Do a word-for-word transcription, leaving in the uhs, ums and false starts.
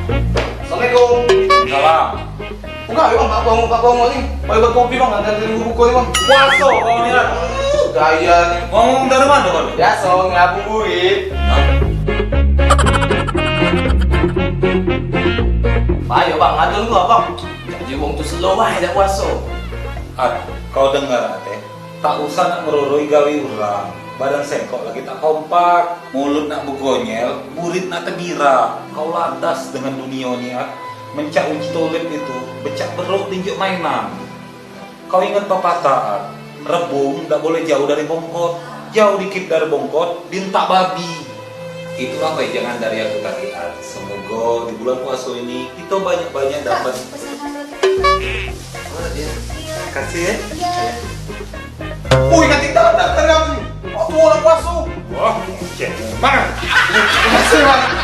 Assalamualaikum. Salam. Buka, ayo, Bang, Pak Bongo, Pak Bongo ni. Ayo, buat kopi, Bang, nanti ada buku ni, Bang. Puaso kau ni, kan? Gaya ni. Ngomong dari mana kau ni? Biaso, ngabuburit. Hah? Ayo, Bang, ngatur dulu, Bang. Jadi wong tu slow bae dak puaso. Ah, kau dengar, Ate. Tak usah nak meroroi gawe orang. Badan sengkok lagi tak kompak. Mulut nak begonyel, burit nak tegira. Kau ladas dengan dunia ni, ah. Mencak uji tolep itu, becak beruk tinjuk mainan. Kau ingat pepatah, ah? Rebung dak boleh jauh dari bongkot. Jauh dikit dari bongkot, dintak babi. Itulah wejangan dari aku tadi, ah. Semoga di bulan puasa ini kita banyak-banyak dapat. Pesan roti. Mana dia? Iya. Kasih, ya. Iya. Woi, katik dah, dah, dah, dah. Waktu orang puasa. Wah, cek. Mana? Kasih, Bang.